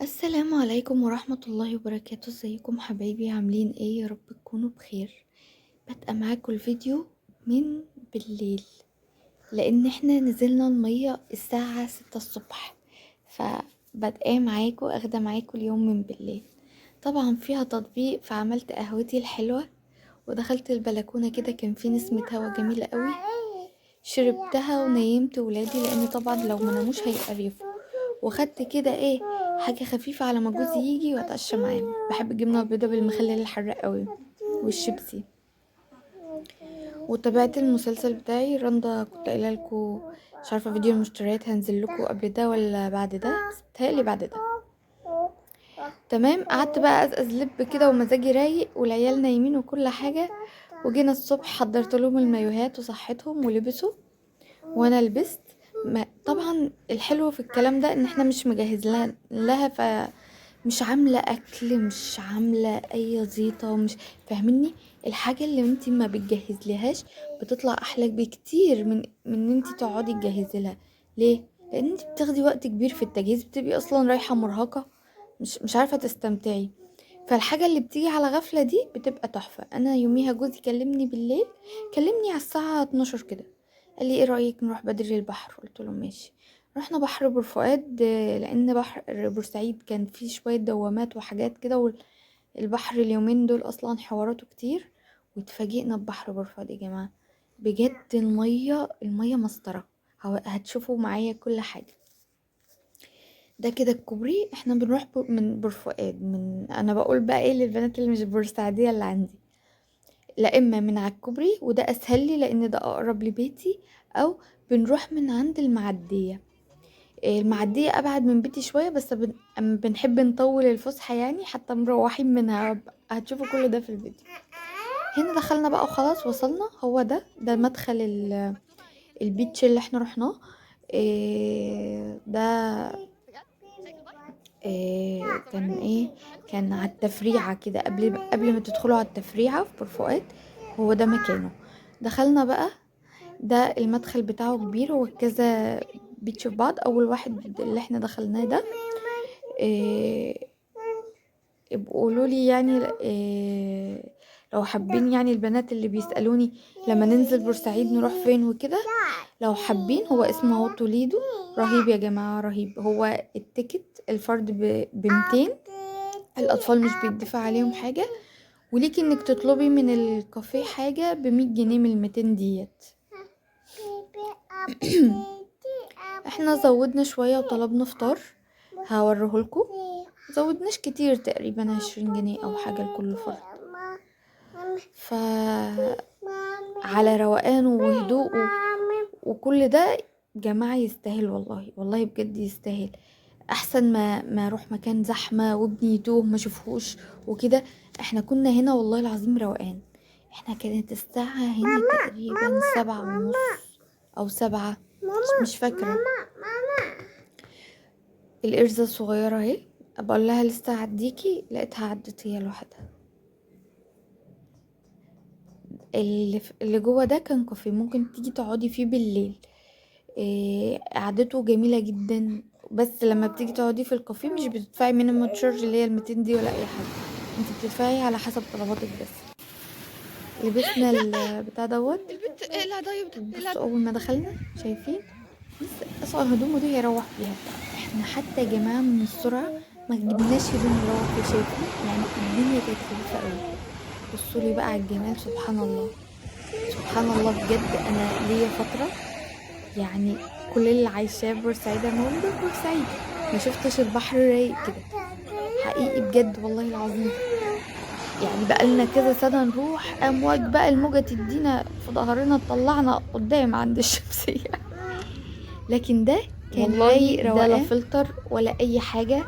السلام عليكم ورحمة الله وبركاته. ازيكم حبايبي، عاملين ايه؟ يا رب تكونوا بخير. بادئه معاكم الفيديو من بالليل لان احنا نزلنا المية الساعة 6 الصبح، فبادئه معاكم اخده معاكم اليوم من بالليل. طبعا فيها تطبيق، فعملت قهوتي الحلوة ودخلت البلكونة كده، كان في نسمة هوا جميلة قوي، شربتها ونيمت ولادي لان طبعا لو ما ناموش هيقرفوا. وخدت كده ايه حاجة خفيفة على ما جوزي يجي واتعشى معاه. بحب الجبنة البيضاء بالمخلل الحراق قوي والشيبسي. وتابعت المسلسل بتاعي رندا، كنت قايله لكم مش عارفه فيديو المشتريات هنزل لكم قبل ده ولا بعد ده، بس بتهيألي بعد ده. تمام، قعدت بقى ازقز لب كده ومزاجي رايق والعيال نايمين وكل حاجة. وجينا الصبح حضرت لهم المايوهات وصحتهم ولبسوا وانا لبست. ما طبعا الحلو في الكلام ده ان احنا مش مجهز لها، فمش عامله اكل، مش عامله اي زيطه، مش فاهميني. الحاجة اللي انت ما بتجهز لهاش بتطلع احلى بكتير من انت تقعدي تجهزي لها. ليه؟ لان انت بتاخدي وقت كبير في التجهيز، بتبقي اصلا رايحة مرهقة، مش عارفه تستمتعي. فالحاجه اللي بتيجي على غفلة دي بتبقى تحفة. انا يوميها جوزي كلمني بالليل، كلمني على الساعة 12 كده، قال لي ايه رايك نروح بدري البحر؟ قلت له ماشي. رحنا بحر بورفؤاد لان بحر بورسعيد كان فيه شوية دوامات وحاجات كده، والبحر اليومين دول اصلا حواراته كتير. واتفاجئنا ببحر بورفؤاد يا جماعة، بجد المية مسطرة. هتشوفوا معايا كل حاجة. ده كده الكوبري، احنا بنروح من بورفؤاد، من انا بقول بقى ايه للبنات اللي مش بورسعيديه اللي عندي، لا اما من على الكوبري وده اسهل لي لان ده اقرب لبيتي، او بنروح من عند المعدية. المعدية ابعد من بيتي شوية، بس بنحب نطول الفسحة يعني، حتى مروحين منها. هتشوفوا كل ده في الفيديو. هنا دخلنا بقى وخلاص وصلنا. هو ده مدخل البيتش اللي احنا رحناه. ده كان ايه، كان على التفريعه كده، قبل ما تدخلوا على التفريعه في بورفؤاد، هو ده مكانه. دخلنا بقى، ده المدخل بتاعه كبير، هو كذا بيتش في بعض. اول واحد اللي احنا دخلناه ده قولوا لي يعني لو حابين، يعني البنات اللي بيسالوني لما ننزل بورسعيد نروح فين وكده، لو حابين، هو اسمه هو توليدو. رهيب يا جماعة، رهيب. هو ال ticket الفرد ب200، الاطفال مش بيدفع عليهم حاجة، وليكي انك تطلبي من الكافيه حاجة ب100 جنيه من ال200 ديت. احنا زودنا شوية وطلبنا فطار، هوريهولكوا. زودناش كتير، تقريبا 20 جنيه او حاجة لكل فرد. ف على روقانه وهدوءه وكل ده جماعة يستاهل، والله والله بجد يستاهل. احسن ما اروح مكان زحمة وابني يتوه ما اشوفهوش وكده. احنا كنا هنا والله العظيم روقان. احنا كانت الساعة هنا تقريبا 7:30 او 7، مش فاكرة. القرزة الصغيرة اهي، بقول لها لسه عديكي، لقيتها عدت هي لوحدها. اللي جوه ده كان كافيه، ممكن تيجي تقعدي فيه بالليل. قعدته جميلة جدا. بس لما بتيجي تقعدي في الكافيه مش بتدفعي minimum charge اللي هي ال200 دي ولا اي حاجة، انت بتدفعي على حسب طلباتك بس. لبسنا البتاع دوت. بصوا اول ما دخلنا شايفين لسه اصلا هدومه دي هيروح بيها. احنا حتى يا جماعة من السرعة ما جبناش هدوم نروح فيه، شايفين يعني الدنيا كانت خفيفة قوي. بصوا لي بقى على الجمال، سبحان الله سبحان الله بجد. انا ليا فترة يعني كل اللي عايشاه في بورسعيد، انا مولودة في بورسعيد، ما شفتش البحر رايق كده حقيقي بجد والله العظيم. يعني بقالنا كذا سنة نروح امواج بقى، الموجه تدينا في ظهرنا تطلعنا قدام عند الشمسية، لكن ده كان والله رايق ده روقان، لا فلتر ولا اي حاجة،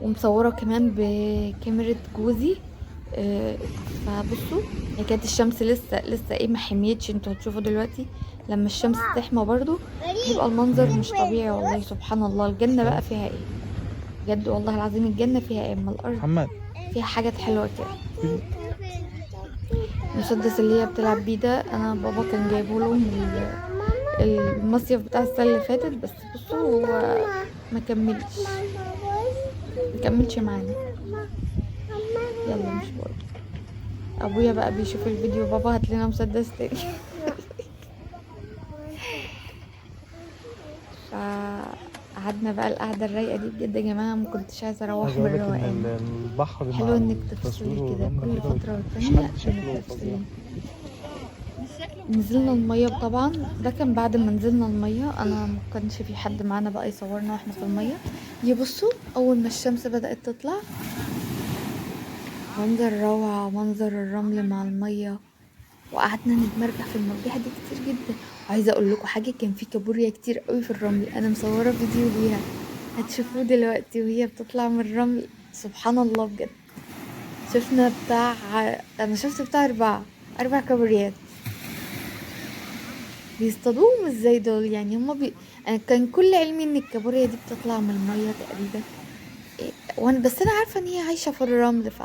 ومصوره كمان بكاميرا جوزي. فبصوا هي كانت الشمس لسه ايه ما حميتش، انتوا هتشوفوا دلوقتي لما الشمس تحمى برضو هيبقى المنظر مش طبيعي والله. سبحان الله، الجنة بقى فيها ايه بجد والله العظيم، الجنة فيها ايه، اما الارض محمد فيها حاجات حلوة كده. المسدس اللي هي بتلعب بيه ده انا بابا كان جايبه له المصيف بتاع السنة اللي فاتت، بس بصوا هو ما كملش معانا. يلا مش بقول ابويا بقى بيشوف الفيديو، بابا هات لنا مسدس تاني. فقعدنا بقى القعدة الرايقه دي بجد يا جماعة، ما كنتش عايزه اروح عايز من اقول لك ان الروقان. البحر حلو مع انك التصوير تفصلي كده والرمله كل كده فترة مفيش والتانية، حد انك شكله فظيع. تفصلي. نزلنا المية طبعا، ده كان بعد ما نزلنا المية، انا ما كانش في حد معانا بقى يصورنا واحنا في المية. يبصوا اول ما الشمس بدأت تطلع، منظر روعة، منظر الرمل مع المية. وقعدنا نتمرجح في المرجحة دي كتير جدا. وعايزة اقول لكم حاجة، كان في كابوريا كتير قوي في الرمل، انا مصورة فيديو ليها هتشوفوه دلوقتي وهي بتطلع من الرمل. سبحان الله بجد، شفنا بتاع، انا شفت بتاع اربع كابوريات. بيصطادوهم ازاي دول يعني؟ هما انا كان كل علمي ان الكابوريا دي بتطلع من المية تقريبا، وانا بس انا عارفة ان هي عايشة في الرمل، ف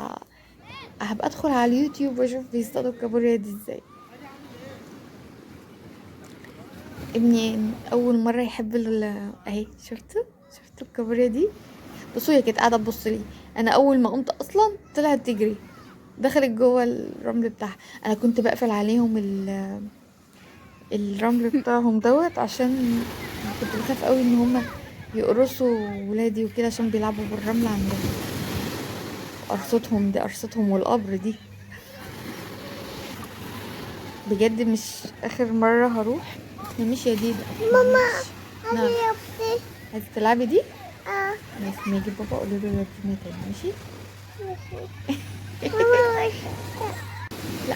هبقى ادخل على اليوتيوب واشوف بيصطادوا الكابوريا دي ازاي. ابني اول مرة يحب اهي، شفتوا الكابوريا دي؟ بصوا هي كانت قاعدة تبص لي، انا اول ما قمت اصلا طلعت تجري، دخلت جوه الرمل بتاعها. انا كنت بقفل عليهم الرمل بتاعهم دوت، عشان كنت بخاف قوي ان هما يقرصوا ولادي وكده، عشان بيلعبوا بالرمل عندهم. قرصتهم دي، قرصتهم والقبر دي بجد. مش اخر مرة هروح. مش يا ديدا ماما. نعم، عايزة تلعبي دي؟ اه ماشي، ما يجي بابا قولي له يودينا تاني. ماشي؟ ماشي. ماما لا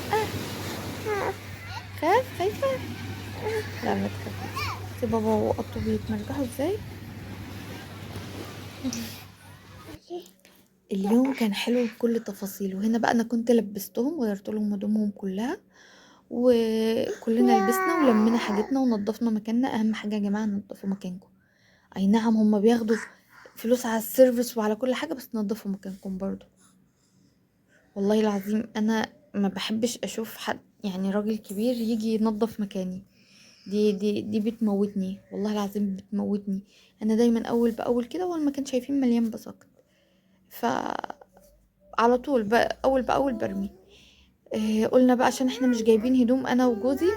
خاف، خايفة؟ لا ما تخافيش. بصي بابا وقطه بيتمرجحوا ازاي. اليوم كان حلو بكل تفاصيله. هنا بقى انا كنت لبستهم وغيرت لهم هدومهم كلها، وكلنا لبسنا ولمينا حاجتنا ونظفنا مكاننا. اهم حاجة يا جماعة نظفوا مكانكم. اي نعم هما بياخدوا فلوس على ال service وعلى كل حاجة، بس نظفوا مكانكم برضو. والله العظيم انا ما بحبش اشوف حد يعني راجل كبير يجي ينظف مكاني، دي دي دي بتموتني والله العظيم بتموتني. انا دايما اول باول كده، اول ما كان شايفين مليان بساقط ف على طول بقى اول باول برمي. قلنا بقى عشان احنا مش جايبين هدوم انا وجوزي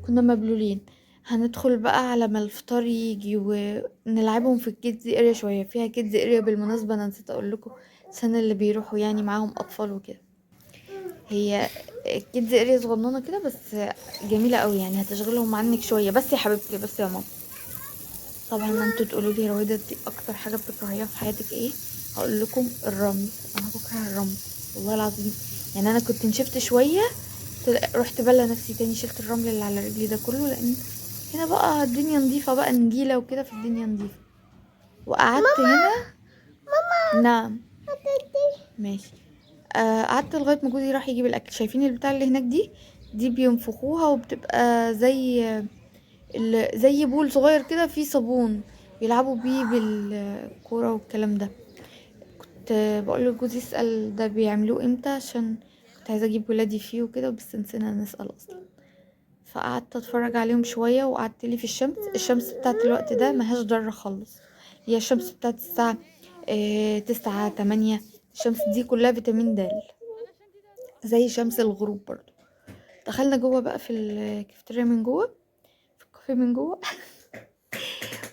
كنا مبلولين، هندخل بقى على ما الفطار يجي ونلعبهم في ال kids area شوية. فيها kids area بالمناسبة، انا نسيت اقول لكم السنة اللي بيروحوا يعني معاهم اطفال وكده. هي ال kids area صغننه كده بس جميلة قوي، يعني هتشغلهم عنك شوية. بس يا حبيبتي، بس يا ماما. طبعا انتوا تقولوا لي رويده دي اكتر حاجة بتكرهيها في حياتك ايه؟ هقول لكم الرمل. انا بكره الرمل والله العظيم. يعني انا كنت نشفت شوية، رحت بله نفسي تاني، شلت الرمل اللي على رجلي ده كله، لان هنا بقى الدنيا نظيفة بقى، نجيله وكده، في الدنيا نظيفة. وقعدت هنا. ماما. نعم ماشي. قعدت لغاية ما جوزي راح يجيب الاكل. شايفين البتاع اللي هناك دي؟ دي بينفخوها وبتبقى زي بول صغير كده فيه صابون، بيلعبوا بيه بالكورة والكلام ده. كنت بقول لجوزي اسال ده بيعملوه امتى، عشان كنت عايزه اجيب ولادي فيه وكده، بس نسينا نسال اصلا. فقعدت اتفرج عليهم شوية، وقعدت لي في الشمس. الشمس بتاعت الوقت ده ملهاش ضر خالص، هي الشمس بتاعت الساعة 9 8، الشمس دي كلها فيتامين د زي شمس الغروب برضو. دخلنا جوه بقى في الكافتيريا من جوه، في الكافيه من جوه.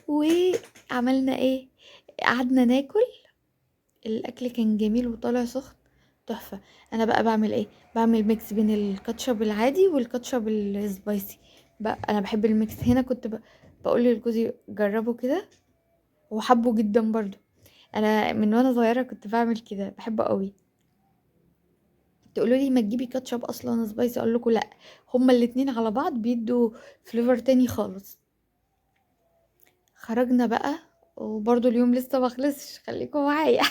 وعملنا ايه؟ قعدنا ناكل. الاكل كان جميل وطالع سخن تحفة. انا بقى بعمل ايه؟ بعمل mix بين الكاتشب العادي والكاتشب ال spicy بقى. انا بحب ال mix. هنا كنت بقول لجوزي جربه كده، وحبه جدا برضو. انا من وانا صغيرة كنت بعمل كده، بحبه قوي. تقولوا لي ما تجيبي كاتشب اصلا spicy، اقول لكم لا، هما الاتنين على بعض بيدوا flavor تاني خالص. خرجنا بقى، وبرضو اليوم لسه ما خلصش، خليكم معايا.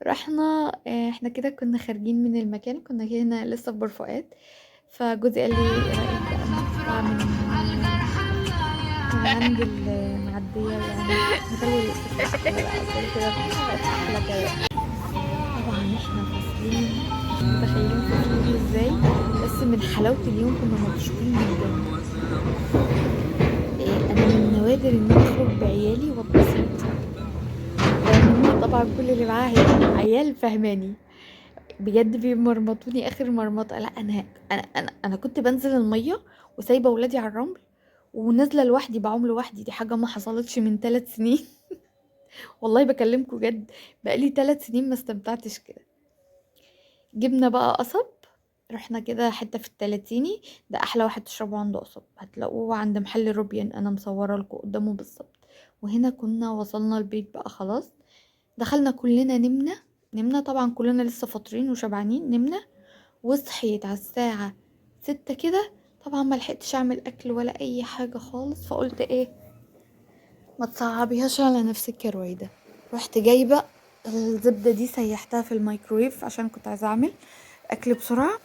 رحنا، احنا كده كنا خارجين من المكان، كنا هنا لسه في بور فؤاد. فجوزي قال لي ايه رايك بقى نطلع من عند المعدية، يعني نخلي الفسحة احلى بقى كده، احلى كده. طبعا احنا فاصلين، مش متخيلين فاصلين ازاي، بس من حلاوة اليوم كنا مبسوطين جدا. نادر ان انا اخرج بعيالي واتبسط. فاهمني طبعا، كل اللي معاها عيال فهماني بجد، بيمرمطوني اخر مرمطه. لا انا انا انا, أنا كنت بنزل المية وسايبه ولادي على الرمل ونازلة لوحدي، بعوم لوحدي، دي حاجة ما حصلتش من 3 سنين. والله بكلمكم جد، بقالي 3 سنين ما استمتعتش كده. جبنا بقى قصب، رحنا كده حتة في التلاتيني، ده احلى واحد تشربه عنده قصب، هتلاقوه عند محل روبيان، انا مصوره لكم قدامه بالظبط. وهنا كنا وصلنا البيت بقى خلاص، دخلنا كلنا نمنا، نمنا طبعا كلنا لسه فاطرين وشبعانين، نمنا وصحيت على الساعة 6 كده. طبعا ما لحقتش اعمل اكل ولا اي حاجة خالص، فقلت ايه ما تصعبيهاش على نفسك يا رويده. رحت جايبه الزبدة دي سيحتها في الميكرويف عشان كنت عايزه اعمل اكل بسرعة.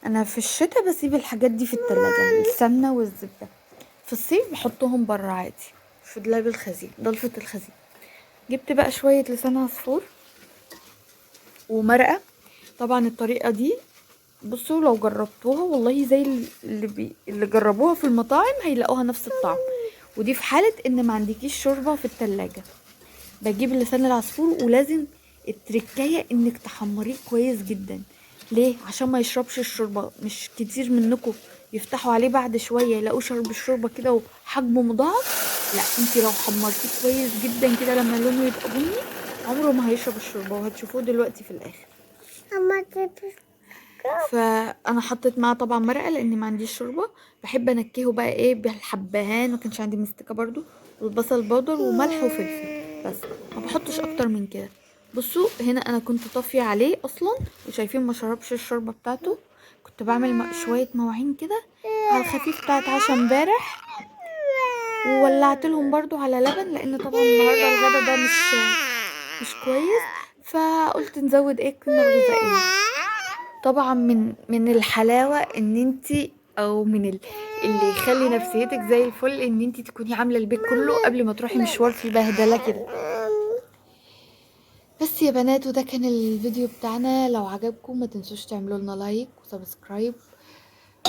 انا في الشتاء بسيب الحاجات دي في التلاجة، السمنة والزبده، في الصيف بحطهم بره عادي في دولاب الخزين، ضلفه الخزين. جبت بقى شوية لسان عصفور ومرقه. طبعا الطريقة دي بصوا لو جربتوها والله زي اللي جربوها في المطاعم هيلاقوها نفس الطعم. ودي في حاله ان ما عندكيش شوربة في التلاجة. بجيب لسان العصفور، ولازم التركايه انك تحمريه كويس جدا. ليه؟ عشان ما يشربش الشوربة. مش كتير منكم يفتحوا عليه بعد شوية يلاقوه شرب الشوربة كده وحجمه مضاعف. لا، انت لو حمرتيه كويس جدا كده لما لونه يبقى بني عمره ما هيشرب الشوربة، وهتشوفوه دلوقتي في الاخر. فانا حطيت معاه طبعا مرقه لان ما عنديش شوربة. بحب انكهه بقى ايه بالحبهان، ما كانش عندي مستكه برضو، والبصل بودر وملح وفلفل، بس ما بحطش اكتر من كده. بصوا هنا انا كنت طافية عليه اصلا، وشايفين ما شربش الشوربة بتاعته. كنت بعمل شوية مواعين كده على الخفيف بتاعت عشا امبارح، وولعت لهم برضو على لبن لان طبعا النهارده الغدا ده مش كويس، فقلت نزود ايه القيمة الغذائية. طبعا من الحلاوة ان انتي، او من اللي يخلي نفسيتك زي الفل، ان انتي تكوني عامله البيت كله قبل ما تروحي مشوار في بهدله كده. بس يا بنات، وده كان الفيديو بتاعنا. لو عجبكم ما تنسوش تعملوا لنا like و subscribe،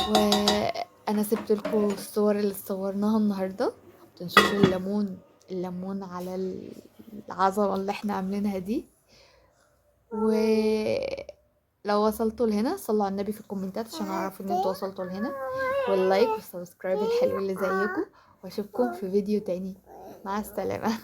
وانا سبت لكم الصور اللي صورناها النهارده. ما تنسوش الليمون، الليمون على العظمة اللي احنا عاملينها دي. ولو وصلتوا لهنا صلوا على النبي في الكومنتات عشان اعرف ان انتوا وصلتوا لهنا، وال like وال subscribe الحلو اللي زيكم، واشوفكم في فيديو تاني. مع السلامة.